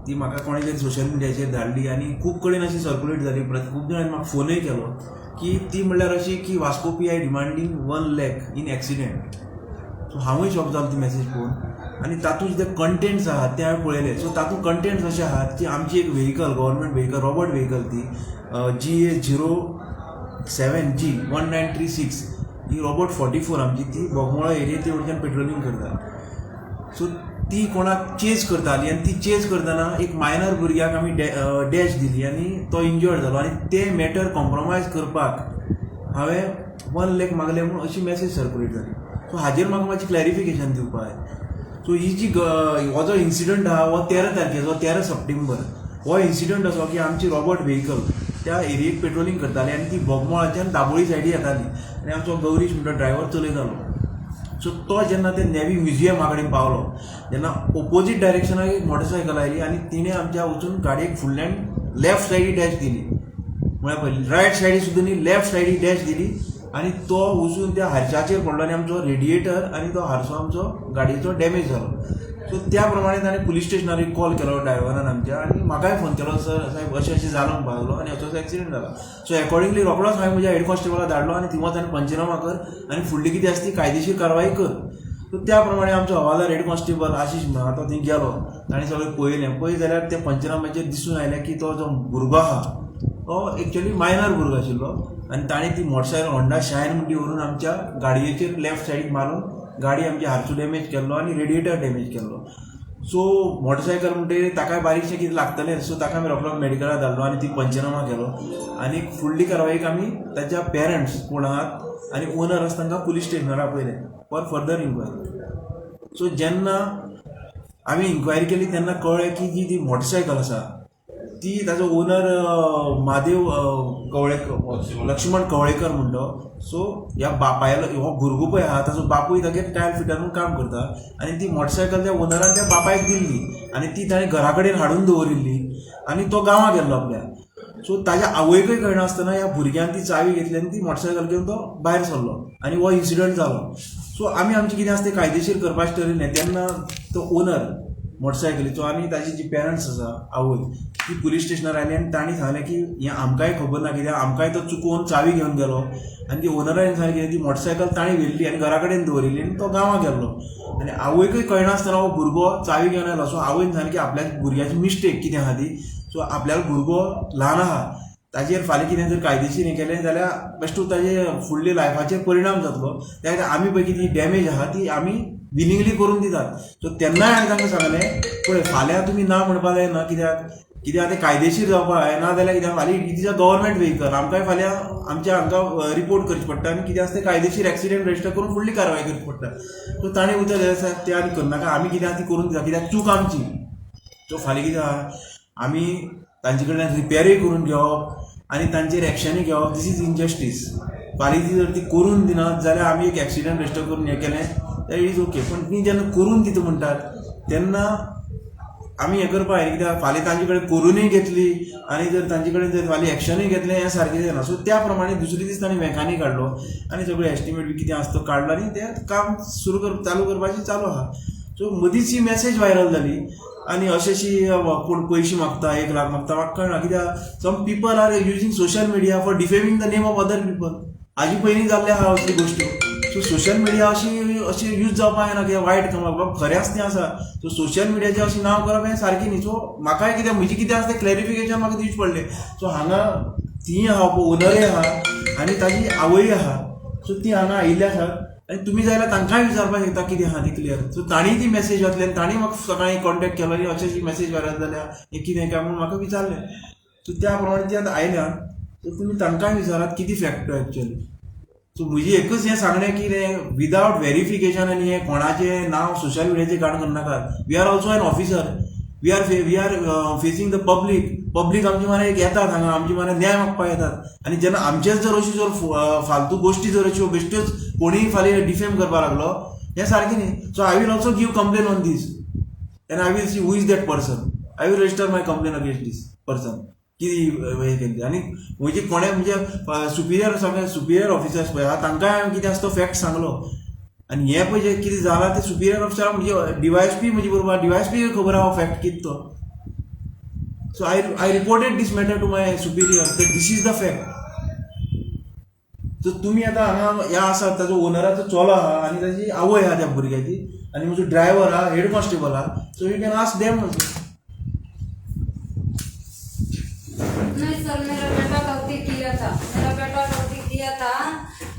ती म्हाका कोणे तरी सोशल मिडियाचेर धाडली आनी खूब कडेन अशी सर्कुलेट जाली. खूब जाणांनी म्हाका फोनूय केलो की ती म्हणल्यार अशी की Vasco PI demanding 1 lakh in accident. So हांवूय शॉक जालो ती मॅसेज पळोवन आनी तातूंत जे कंटेंट्स आहात ते हांवें पळयले. सो तातूंत कंटेंट्स अशे आहात की आमची एक vehicle, government vehicle, robot vehicle ती GA 07 G 1936, ही रोबोट 44 आमची, ती बोगमोळा एरिया ती वटेच्यान पेट्रोलिंग करता. सो ती कोणाक चेज करताली आनी ती चेज करतना एक मायनर भुरग्याक आमी डॅश दिली आनी तो इंजर्ड जालो आनी ते मॅटर कॉम्प्रोमायज करपाक हांवें 1 लॅक मागले म्हूण अशी मॅसेज सर्कुलेट जाली. सो हाजेर म्हाका मातशी क्लॅरिफिकेशन दिवपाक जाय. सो ही जी हो जो इन्सिडंट आहा हो 13 तारखेचो, 13 सप्टेंबर. हो इन्सिडंट असो की आमची रोबोट व्हेकल त्या एरियेक पेट्रोलिंग करताली आनी ती बोगमोळाच्यान दाबोळी सायडी येताली आनी आमचो गौरीश म्हणटा ड्रायव्हर चलयतालो. सो तो जेन्ना ते नेव्ही म्युझियमा कडेन पावलो तेन्ना ओपोजीट डायरेक्शनाक एक मोटरसायकल आयली आनी तिणें आमच्या वचून गाडयेक फुडल्यान लेफ्ट सायडी डॅश दिली. म्हळ्यार पळय, रायट सायडी सुद्दां न्ही, लेफ्ट सायडी डॅश दिली आनी तो वचून त्या हारशाचेर पडलो आनी आमचो रेडिएटर आनी तो हारसो आमचो गाडयेचो डॅमेज जालो. सो त्या प्रमाणे ताणें पुलीस स्टेशनार एक कॉल केलो ड्रायव्हरान आमच्या आनी म्हाकाय फोन केलो, सर, साहेब, अशें अशें जालो म्हणपाक लागलो आनी असो असो एक्सिडंट जाला. सो एकॉर्डिंगली रोखडोच हांवें म्हज्या हेड कॉन्स्टेबलाक धाडलो आनी थिंगा ताणें पंचनामा कर आनी फुडली कितें आसा ती कायदेशीर कारवाई कर. सो त्या प्रमाणे आमचो हवालदार हेड कॉन्स्टेबल आशिश म्हणून तो थंय गेलो. ताणें सगळें पळयलें. पळयत जाल्यार त्या पंचनाम्याचेर दिसून आयलें की तो जो भुरगो आहा तो एक्चुअली मायनर भुरगो आशिल्लो आनी ताणें ती मोटरसायकल होंडा शायन म्हणटी व्हरून आमच्या गाडयेचेर लेफ्ट सायडीक मारून गाडी आमची हारसो डॅमेज केल्लो आनी रेडिएटर डॅमेज केल्लो. सो मोटरसायकल म्हणटकीर ताकाय बारीकशें कितें लागतलें. सो ताका आमी रोखडो मेडिकलाक धाडलो आनी ती पंचनामा केलो आनी फुडली कारवाईक आमी ताच्या पेरंट्स कोण आहात आनी ओनर आसा तांकां पुलीस स्टेशनार आपयलें फॉर फर्दर इन्क्वायरी. सो जेन्ना आमी इन्क्वायरी केली तेन्ना कळ्ळें की जी ती मोटरसायकल आसा ती ताजो ओनर म्हादेव कवळेकर, लक्ष्मण कवळेकर म्हणटो. सो ह्या बापायलो हो भुरगो पळय आहा, ताजो बापूय तागेर टायल फिटर म्हणून काम करता आनी ती मोटरसायकल त्या ओनरान त्या बापायक दिल्ली आनी ती ताणें घरा कडेन हाडून दवरिल्ली आनी तो गांवां गेल्लो आपल्या. सो ताज्या आवयकय कळनासतना ह्या भुरग्यान ती चावी घेतली आनी ती मोटरसायकल घेवन तो भायर सरलो आनी हो इन्सिडंट जालो. सो आमी आमचें कितें आसा तें कायदेशीर करपाचें ठरयलें. तेन्ना तो ओनर मोटरसायकलीचो आनी ताजी जी पेरंट्स आसा, आवय, ती पुलीस स्टेशनार आयली आनी तांणी सांगलें की हें आमकांय खबर ना, कित्याक आमकांय तो चुकोवन चावी घेवन गेलो. आनी ती ओनरान सांगलें कितें, ती मोटरसायकल ताणें व्हेल्ली आनी घरा कडेन दवरिल्ली आनी तो गांवां गेल्लो आनी आवयकय कळनासतना हो भुरगो चावी घेवन आयलो. सो आवयन सांगलें की आपल्या भुरग्याची मिस्टेक कितें आहा ती. सो आपल्यालो भुरगो ल्हान आहा, ताजेर फाल्यां कितें जर कायदेशीर हें केलें जाल्यार बेश्टो ताजे फुडल्या लायफाचेर परिणाम जातलो. त्या खातीर आमी पळय कितें डॅमेज आहा ती आमी विलिंगली करून दितात. सो तेन्नाय हांवें तांकां सांगलें, पळय, फाल्यां तुमी ना म्हणपाक जायना, कित्याक कित्याक तें कायदेशीर जावपाक जाय. ना जाल्यार कित्याक फाल्यां it is a government vehicle, आमकांय फाल्यां आमच्या हांकां रिपोर्ट करचें पडटा आनी कितें आसा तें कायदेशीर एक्सिडंट रजिस्टर करून फुडली कारवाय करची पडटा. सो ताणें उतर दिलें, साहेब, तें आनी करनाका, आमी कितें आहा ती करून दिता, कित्याक चूक आमची. सो फाल्यां कितें आहा, आमी तांचे कडल्यान रिपेरूय करून घेवप आनी तांचेर एक्शनूय घेवप, this is injustice. फाल्यां ती जर ती करून दिनात जाल्यार आमी एक एक्सिडंट रजिस्टर करून हें केलें जाल्यार it is okay, पूण ती जेन्ना करून दिता म्हणटात तेन्ना आमी हें करपाक जाय, कित्याक फाल्यां तांचे कडेन करूनय घेतली आनी जर तांचे कडेन जर फाल्यां एक्शनूय घेतलें, हें सारकें जायना. सो त्या प्रमाणे दुसरे दीस ताणें मेकानीक हाडलो आनी सगळें एस्टिमेट बी कितें आसा तो काडलो आनी तें काम सुरू कर चालू करपाचें चालू आहा. सो मदींच ही मॅसेज व्हायरल जाली आनी अशें अशी कोण पयशे मागता, 1 लाख मागता. म्हाका कळना कित्याक some people are using social media for defaming the name of other people. हाजी पयलीं जाल्ले आहा असली गोश्टी. सो सोशल मिडिया अशी अशी यूज जावपाक जायना कित्याक वायट कामाक. बाबा, खरें आसा तें आसा. सो सोशल मिडियाचेर अशें नांव करप हें सारकें न्ही. सो म्हाकाय कितें म्हजें कितें आसा तें क्लॅरिफिकेशन म्हाका दिवचें पडलें. सो हांगा तीय आहा, ओनरय आहा आनी ताजी आवय आहा. सो ती हांगा आयिल्ली आसात आनी तुमी जाय जाल्यार तांकांय विचारपाक शकता कितें आहा ती क्लियर. सो तांणी ती मॅसेज घातली आनी तांणी म्हाका सकाळीं कॉन्टेक्ट केलो आनी अशें अशी मॅसेज व्हायरल जाल्या, हें कितें काय म्हणून म्हाका विचारलें. सो त्या प्रमाणे ती आतां आयल्या. सो तुमी तांकांय विचारात कितें फॅक्ट एक्चुअली. सो म्हजी एकच हें सांगणें कितें, विदावट वेरिफिकेशन आनी हें कोणाचें नांव सोशल मिडियाचेर काडून करनाकात. We are also an officer, we are facing the public. Public आमचे मरे एक येतात हांगा, आमचे मरे न्याय मागपाक येतात आनी जेन्ना आमचेच जर अशी जर फालतू गोश्टी जर अश्यो बेश्ट्योच कोणीय फाल्यां डिफेम करपाक लागलो, हें सारकें न्ही. So I will also give complain on this and I will see who is that person. I will register my complain against this person की हें केल्ली. आनी म्हजे कोणे म्हणजे सुपिरियर, सगळे सुपिरियर ऑफिसर्स पळय आहा, तांकांय हांवें कितें आसा तो फॅक्ट सांगलो. आनी हें पळय जें कितें जालां तें सुपिरियर ऑफिसर म्हणजे डिवायएसपी म्हजे बरोबर, डिवायएसपी खबर आहा फॅक्ट कितें तो. So I reported this matter to my superior that this is the fact. So तुमी आतां हांगा ह्या आसा, ताजो ओनराचो चलो आहा आनी ताजी आवय आहा त्या भुरग्याची आनी म्हजो ड्रायव्हर आहा, हेड कॉन्स्टेबल आहा. So you can ask them also. नहीं सर, मेरा बेटा गलती किया था, मेरा बेटा गलती किया था,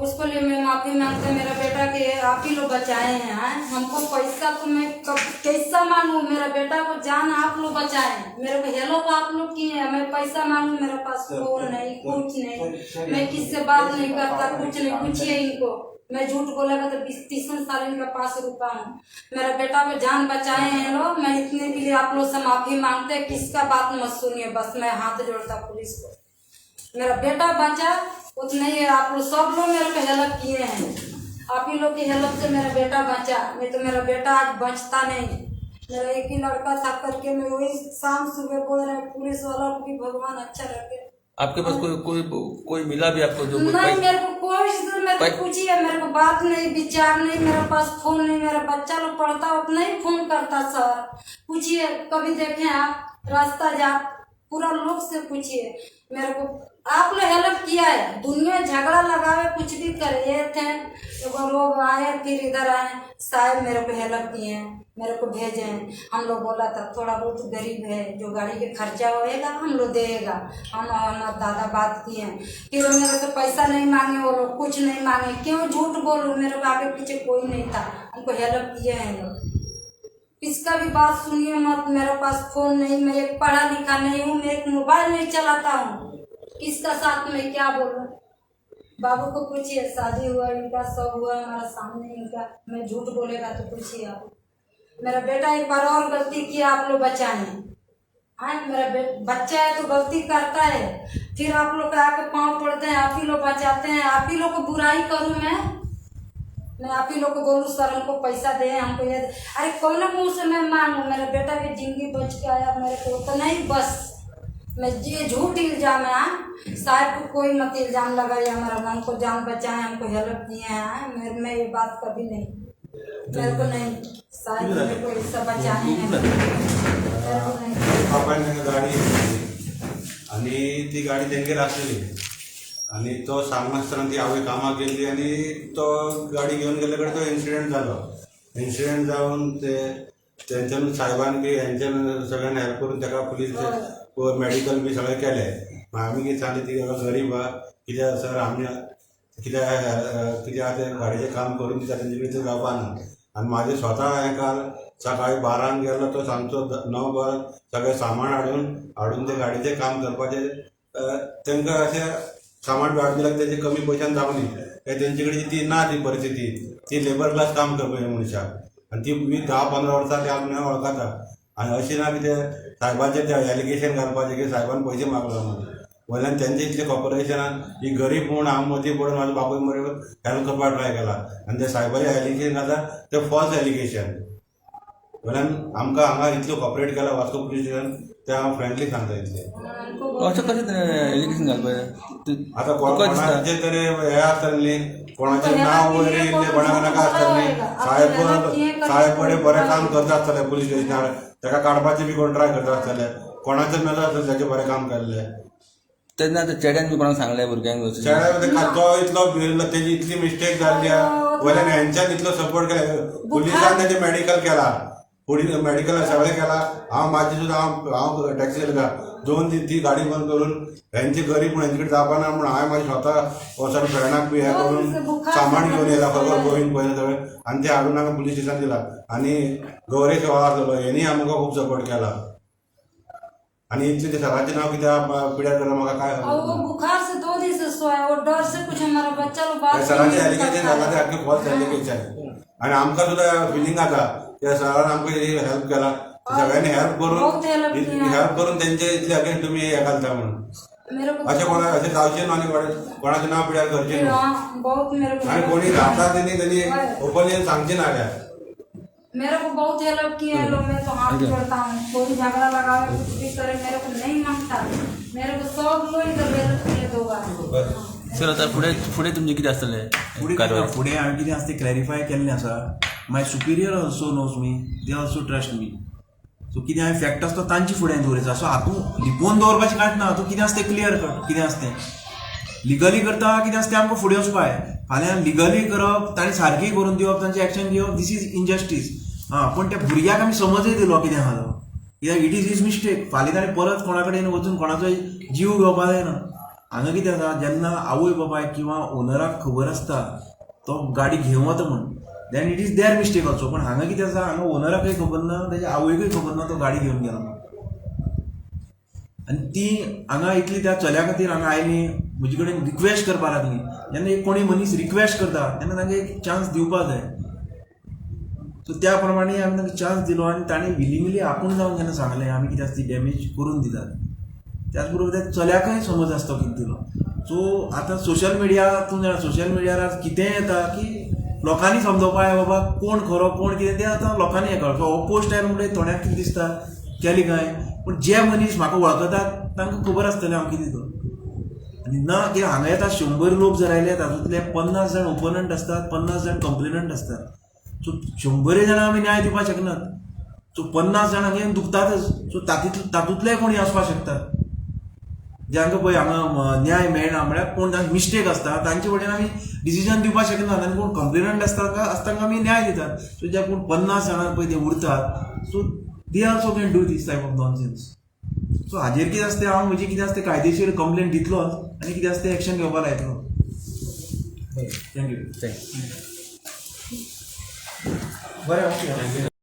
उसको लिए मैं माफी मांगते। मेरा बेटा के आप ही लोग बचाए हैं, हाँ? हमको पैसा तो मैं कब कैसा मांगू? मेरा बेटा को जान आप लोग बचाए, मेरे को हेल्प आप लोग किए हैं। मैं पैसा मांगू, मेरे पास फोन नहीं, कुछ नहीं, मैं किससे बात नहीं करता, कुछ नहीं। पूछिए इनको, मैं झूठ बोलेगा तो 20-30 साल इनके पास रुका हूँ। मेरा बेटा को जान बचाए हैं लोग, मैं इतने के लिए आप लोग से माफी मांगते हैं। किसका बात मत सुनिए, बस मैं हाथ जोड़ता पुलिस को। मेरा बेटा बचा उतना ही है। आप लोग सब लोग मेरे को हेल्प किए हैं, आप ही लोग की हेल्प से मेरा बेटा बचा, नहीं तो मेरा बेटा आज बचता नहीं। मेरा एक ही लड़का था करके मैं वही शाम सुबह बोल रहे पुलिस वाला को भी भगवान अच्छा रखे। आपके पास कोई कोई कोई मिला भी आपको जो नहीं, मेरे को कोई मेरे को पूछिए, मेरे को बात नहीं, विचार नहीं, मेरे पास फोन नहीं, मेरा बच्चा लोग पढ़ता उतना ही फोन करता सर। पूछिए कभी देखें आप रास्ता जा पूरा लोग से पूछिए, मेरे को आप लोग हेल्प किया है। दुनिया झगड़ा लगावे कुछ भी करे, ये थे एगो लोग आए फिर इधर आए, साहब मेरे को हेल्प किए हैं, मेरे को भेजे हैं। हम लोग बोला था थोड़ा बहुत गरीब है, जो गाड़ी के खर्चा होएगा हम लोग देगा, हम हमारा दादा बात किए हैं। फिर वो मेरे से पैसा नहीं मांगे, वो लोग कुछ नहीं मांगे। क्यों झूठ बोलूँ, मेरे को आगे पीछे कोई नहीं था, हमको हेल्प किए हैं लोग। किसका भी बात सुनिए मत, मेरे पास फोन नहीं, मैं एक पढ़ा लिखा नहीं हूँ, मैं एक मोबाइल नहीं चलाता हूँ, किसका साथ में क्या बोलूँ। बाबू को पूछिए, शादी हुआ इनका, सब हुआ हमारा सामने इनका, मैं झूठ बोलेगा तो पूछिए आप। मेरा बेटा एक बार और गलती किया, आप लोग बचाएं। हाँ, मेरा बच्चा है तो गलती करता है, फिर आप लोग आके पाँव पड़ते हैं, आप ही लोग बचाते हैं, आप ही लोग को बुराई करूँ मैं आप ही लोग को बोलूँ सर हमको पैसा दे, हमको ये दे। अरे कौन मुँह से मैं मांगू, मेरे बेटा की जिंदगी बच के आया मेरे को उतना ही बस। मैं ये झूठ इल्जाम है, हाँ? साहब को कोई मत इल्जाम लगाइए, हमारा हमको जान बचाए, हमको हेल्प किए हैं, हाँ? मैं ये बात कभी नहीं, मेरे को नहीं साहब मेरे को ऐसा बचाए हैं, मेरे को नहीं। बापायन तांकां गाडी घेतली आनी ती गाडी तेंगेर आसलेली आनी तो सांगनासतना ती आवय कामाक गेल्ली आनी तो गाडी घेवन गेल्ले कडेन तो इन्सिडंट जालो. इन्सिडंट जावन ते तेंच्यान साहेबान बी हेंच्यान सगळ्यांनी हेल्प करून ताका पुलीस मेडिकल बी सगळें केलें. मागीर आमी कितें सांगलें, ती गरीब आहा कित्याक सर आमी कित्याक कित्याक तें गाडयेचें काम करून दिता, तेंचे कडेन तें जावपा ना. आनी म्हाजें स्वता हांवें काल सकाळी 12 गेलो तो सांजचो 9 बारांक सगळें सामान हाडून हाडून तें गाडयेचें काम करपाचें. तांकां अशें सामान बी हाडून दिल्यार तेजे कमी पयशान जावं न्ही, कित्याक तेंचे कडेन ती ना ती परिस्थिती, ती लेबर क्लास काम करपी मनशां आनी ती 10-15 वर्सां ती आमी वळखता. आनी अशें ना की ते सायबाचेर ते एलिगेशन घालपाचें की सायबान पयशे मागला म्हणून, वयल्यान तेंचे इतलें कॉपरेशनान ही गरीब म्हूण हांव मदीं पडून म्हाजो बापूय मरे हेल्प करपाक ट्राय केला आनी ते सायबाचें एलिगेशन घालता तें फॉल्स एलिगेशन. वयल्यान आमकां हांगा इतलो कॉपरेट केला वास्को पुलीस स्टेशन, तें हांव फ्रेंडली सांगता इतलें. अशें कशें एलिगेशन घालपाचें? आतां कोणाचें तरी हें आसतलें न्ही, कोणाचें नांव वयर येयल्लें कोणाक नाका आसतलें न्ही. साहेब साहेब बरें बरें काम करता आसतलें पुलीस स्टेशनार, ताका काडपाचें बी कोण ट्राय करता आसतलें, कोणाचें मेलो आसतलें ताचें बरें काम केल्लें. तेन्ना आतां चेड्यान बी कोणाक सांगलें भुरग्यांक? चेड्या तो इतलो भिल्लो, तेजी इतली मिस्टेक जाल्ली आहा, वयल्यान हेंच्यान इतलो सपोर्ट केला, पुलिसान तेजें मेडिकल केला, पुलीस मेडिकल सगळें केला. हांव म्हाजी सुद्दां हांव टॅक्सी चलयता, 2 दीस ती गाडी बंद करून हेंचे गरीब म्हूण हेंचे कडेन जावपा ना म्हूण हांवें म्हाजें स्वता वचोन फ्रेंडाक बी हें करून सामान घेवन येयला, खबर गोवींद पळयना सगळें, आनी तें हाडून हांगा पुलीस स्टेशन दिला. आनी गौरेश हो आसलो, हेणी आमकां खूब सपोर्ट केला. आनी इतलें ते सराचें नांव कित्याक पिड्यार केलां म्हाका काय और वो बुखार से 2 दिन से सोया, वो डर से कुछ हमारा बच्चा लोग बात सराचें एलिगेशन जालां तें सारकें फॉल्स एलिगेशन. आनी आमकां सुद्दां फिलींग जाता त्या सरान आमकां हेल्प केला, सगळ्यांनी हेल्प करून हेल्प करून तेंचे इतले अगेन्स्ट तुमी हें घालता म्हणून अशें कोणा अशें जावचें न्हू आनी कोणाचें नांव पिड्यार करचें न्हू. आनी कोणी घालता तेणी तेणी ओपनली सांगचें ना. मेरे को बहुत हेल्प किए हैं लोग, मैं तो हाथ जोड़ता हूँ, कोई झगड़ा लगावे कुछ भी करे मेरे को नहीं मांगता, मेरे को सब लोग इधर हेल्प किए 2 बार. सर आतां फुडें फुडें तुमचें कितें आसतलें? फुडें हांवें कितें आसा तें क्लॅरिफाय केल्लें आसा. My superior also knows me, they also trust me. So कितें हांवें फॅक्ट आसा तो तांचे फुड्यान दवरिता. सो हातूंत लिपोवन दवरपाचें कांयच ना. हातूंत कितें आसा तें क्लियर कट, कितें आसा तें लिगली करता, कितें आसा तें आमकां फुडें वचपा जाय. फाल्यां लिगली करप, ताणें सारकी करून दिवप, तांचें एक्शन घेवप, this is injustice. आं, पूण त्या भुरग्याक आमी समजय दिलो कितें आहा तो, कित्याक it is his mistake. फाल्यां ताणें परत कोणा कडेन वचून कोणाचो जीव घेवपा जायना. हांगा कितें आसा, जेन्ना आवय बापायक किंवा ओनराक खबर आसता तो गाडी घेवन वता म्हूण, then it is their mistake also. पूण हांगा कितें आसा, हांगा ओनराकय खबर ना, तेच्या आवयकय खबर ना तो गाडी घेवन गेला म्हूण. आनी ती हांगा इतली त्या चल्या खातीर हांगा आयली, म्हजे कडेन रिक्वेस्ट करपाक लागली. जेन्ना एक कोणी मनीस रिक्वेस्ट करता तेन्ना तांकां एक चान्स दिवपाक जाय. सो त्या प्रमाणे आमी तांकां चान्स दिलो आनी ताणें विलिंगली आपूण जावन जेन्ना सांगलें आमी कितें आसा ती डॅमेज करून दितात, त्याच बरोबर त्या चल्याकय समज आसता तो कितें दिलो. सो आतां सोशल मिडिया, तूं जाणा, सोशल मिडियार आज कितेंय येता की लोकांनी समजोवपा जाय बाबा कोण खरो कोण कितें तें आतां लोकांनी हें कळप. हो पोस्ट आयलो म्हणटकीर थोड्यांक कितें दिसता केलें काय, पूण जे मनीस म्हाका वळखतात तांकां खबर आसतलें हांव कितें तो. आनी ना कित्याक हांगा येता 100 लोक जर आयले तातूंतले 50 जाण ओपोनंट आसतात, 50 जाण कंप्लेनंट आसतात. सो 100 जाणां आमी न्याय दिवपाक शकनात. सो 50 जाणांक येवन दुखतातच. सो तातूंतले कोणी आसपाक शकतात जांकां पळय हांगा न्याय मेळना, म्हळ्यार कोण तांकां मिस्टेक आसता तांचे वटेन आमी डिसिजन दिवपाक शकनात, आनी कोण कंप्लेनंट आसता तांकां आमी न्याय दितात. सो जे कोण 50 जाणां पळय ते उरतात, so they also can do this type of nonsense. So हाजेर कितें आसता तें हांव म्हजी कितें आसता तें कायदेशीर कंप्लेन दितलोच आनी कितें आसता तें एक्शन घेवपाक लायतलो. Thank you. Thank you. बरें, ओके.